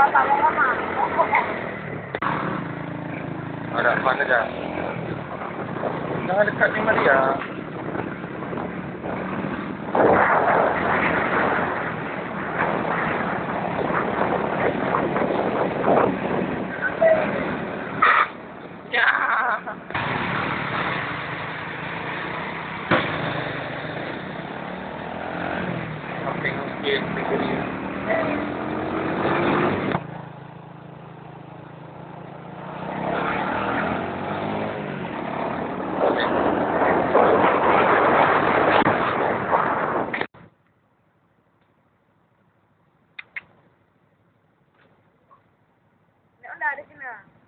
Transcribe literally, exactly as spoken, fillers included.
Ada mana dah? Jangan dekat ni Maria. Ya. Apa yang mungkin negeri? Nak unda di sini.